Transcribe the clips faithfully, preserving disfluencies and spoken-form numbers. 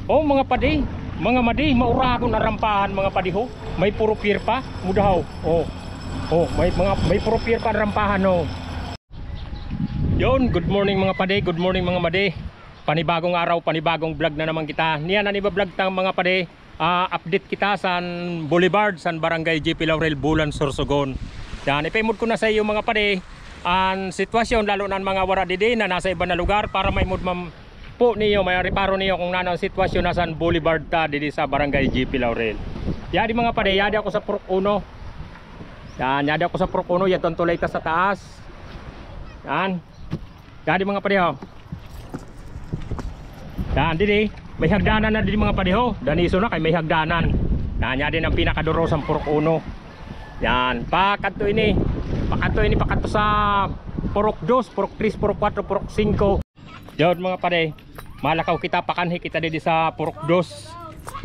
Oh, mga padi, mga madi, mauragon an rampahan, mga padi, ho. May puro pier pa, muda, ho. Oh. Oh, may mga, may puro pier pa an rampahan, ho. Yon, good morning, mga padi, good morning, mga madi. Panibagong araw, panibagong vlog na naman kita. Niyan an iba-vlog ta, mga padi, ah, update kita san boulevard, san Barangay J P Laurel, Bulan, Sorsogon. Yan, ipaimod ko na sa iyo, mga padi, an sitwasyon, lalo na an mga wara didi na nasa iba na lugar, para maimod man po niyo, maireparo niyo kon nano an sitwasyon na san boulevard ta didi sa Barangay J P Laurel. Yadi, mga padi, yadi ako sa Purok Uno. Yan, yadi ako sa Purok Uno, yadto an tulay ta sa taas. Yan. Yadi, mga padi, ho. Yan, didi. May hagdanan na didi, mga padi, ho. Daniso na kay may hagdanan. Yan, yadi an pinakaduro san Purok Uno. Yan, pakadto ini. Pakadto ini, pakadto sa Purok Dos, Purok Tres, Purok Kuwatro, Purok Singko. Yon, mga padi. Malakaw kita, pakanhi kita didi sa Purok Dos.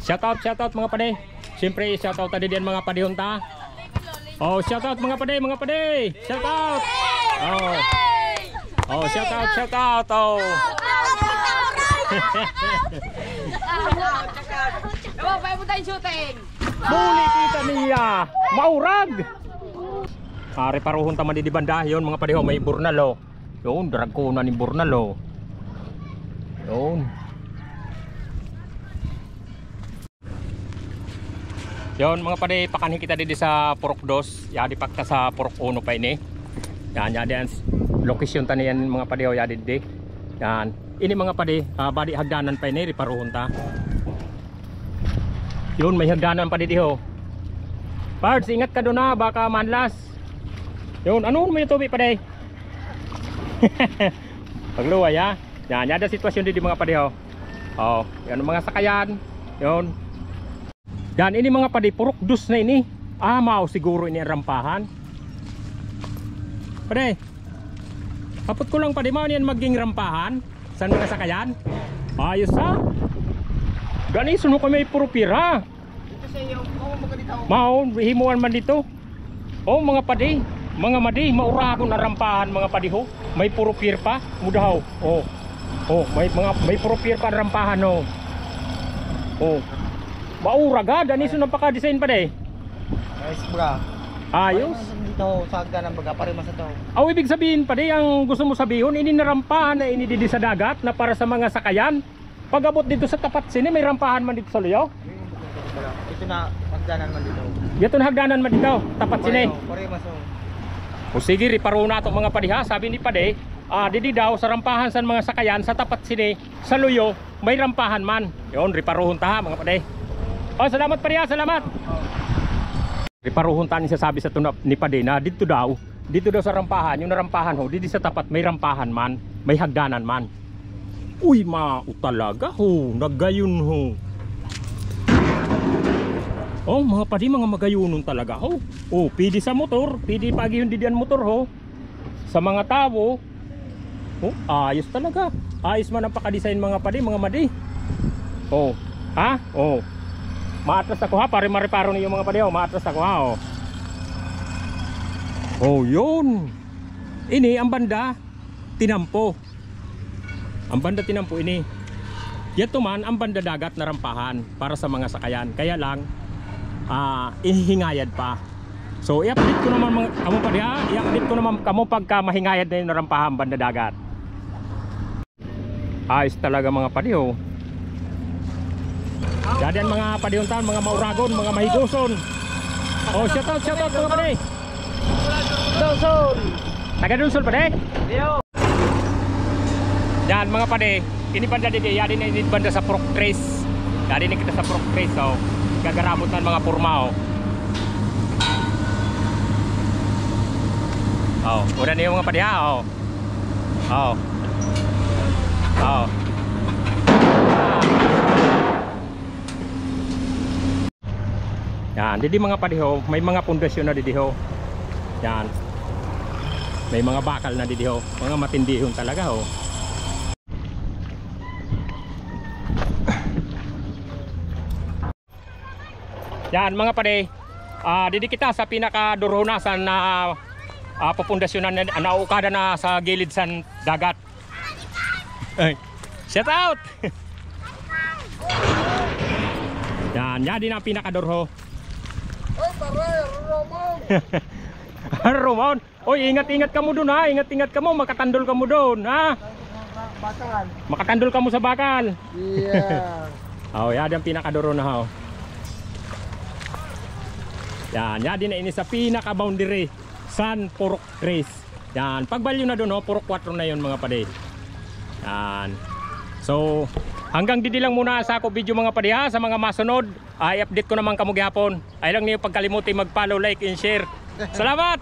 Shout out, shout out, mga padi. Siyempre, shout out ta didi an mga padihon ta. Oh, shout out, mga padi, mga padi. Shout out. Oh. Oh, shout out, shout out. Oh. Buli kita niya. Maurag. Ah, reparohon ta man didi banda. Yon, mga padi, ho, may burnal, oh. Yon, drag ko na ni burnal, oh. Yon. Yon, mga padi, pakanhi kita didi sa Purok Dos. Yadi pa kita sa Purok Uno pa ini. Yan, yadi an s-, lokasyon ta niyan, mga padi, ho, yadi didi. Yan. Ini, mga padi, ah, badi hagdanan pa ini, reparohon ta. Yon, may hagdanan pa didi, ho. Pards, ingat ka dun, ha, baka manlas. Yon, ano mo yung tubig, padi? Pagluway, ha? Yan, yadi an sitwasyon didi, mga padi, ho. Oh, yan an mga sakayan. Yon. Yan, ini, mga padi, Purok Dos na ini. Ah, mao siguro ini an rampahan. Padi, hapot ko lang, padi, mao niyan maging rampahan san mga sakayan? Ayos, ha? Gani, suno kami puro pier, ha? Dito sa iyo, oo, maganda. Mao, himuan man dito. Oh, mga padi, mga madi, mauragon an rampahan, mga padi, ho. May puro pier pa, muda, ho. Oh. Oh, may mga, may puro pier pa an rampahan, ho. Oh. Maurag, ha, daniso an paka-design, padi. Ayos, bra. Ayos. Pare, mas dito sa hagdanan, baga, pare, mas ito. Aw, ibig sabihin, padi, ang gusto mo sabihon, ini na rampahan na ini didi sa dagat na para sa mga sakayan. Pag-abot dito sa tapat sini, may rampahan man dito sa luyo? Ito na, hagdanan man dito. Ito na hagdanan man dito, tapat sini. Pare, pare, mas, oh. O sige, reparohon nato, mga padi, ha. Sabi ni padi, ah, didi daw sa rampahan san mga sakayan, sa tapat sini, sa luyo, may rampahan man. Yon, reparohon ta, ha, mga padi. Oh, salamat, padi, ha, salamat. Reparohon ta an sasabi sato na, ni padi na dito daw. Dito daw sa rampahan, yung narampahan, ho, didi sa tapat may rampahan man, may hagdanan man. Uy, mao talaga, ho, nagayon, ho. Oh, mga padi, mga magayonon talaga, ho. Oh, pwede sa motor, pwede paagihon didi an motor, ho. Sa mga tawo, oh, ayos talaga. Ayos man an paka-design, mga padi, mga madi. Oh, ha? Oh. Maatras ako, ha, para mareparo niyo, mga padi, oh. Maatras ako, ha, oh. Oh, yon. Ini an banda tinampo. An banda tinampo ini. Yadto man an banda dagat na rampahan para sa mga sakayan. Kaya lang, ah, ihihingayad pa. So, i-update ko naman mga, kamo, padi, ha? I-update ko naman kamo pagka mahingayad na yung narampahan banda dagat. Ayos talaga, mga padi, oh. Dadi an mga padihon ta, mga mauragon, mga mahigoson. Oh, shout out, shout out, mga padi. Donsol. Taga Donsol, padi? Iyo. Yan, mga padi, ini banda didi, yadi na ini banda sa Purok Tres. Yadi na kita sa Purok Tres, oh. Gagaramot na mga porma, oh. Oh, uda niyo, mga padi, ha, oh. Oh. Oh. Yan, didi, mga padi, ho, may mga pundasyon na didi, ho. Yan. May mga bakal na didi, ho. Mga matindihon talaga, ho. Yan, mga padi. Ah, didi kita sa pinakadurhon na san, ah, ah, pupundasyonan na, na ukada na sa gilid san dagat. Ay. Shout out! Yan, yadi na pinakadurho. Oy, pare, Romon. Romon. Oy, ingat-ingat kamo dun, ha. Ingat-ingat kamo, makatandol kamo dun, ha. Bakal. Makatandol kamo sa bakal. Iya. O, yadi na pinakadurho na, ha, o. Yan, yadi na ini sa pinaka-boundary san purok tres. Yan, pagbalyo na dun, o, purok kwatro na yun, mga padi. Yan. So, hanggang didi lang muna sa ako video, mga padi, ha. Sa mga masunod, ay update ko naman kamo gihapon. Ay lang niyo pagkalimuti mag-follow, like, and share. Salamat!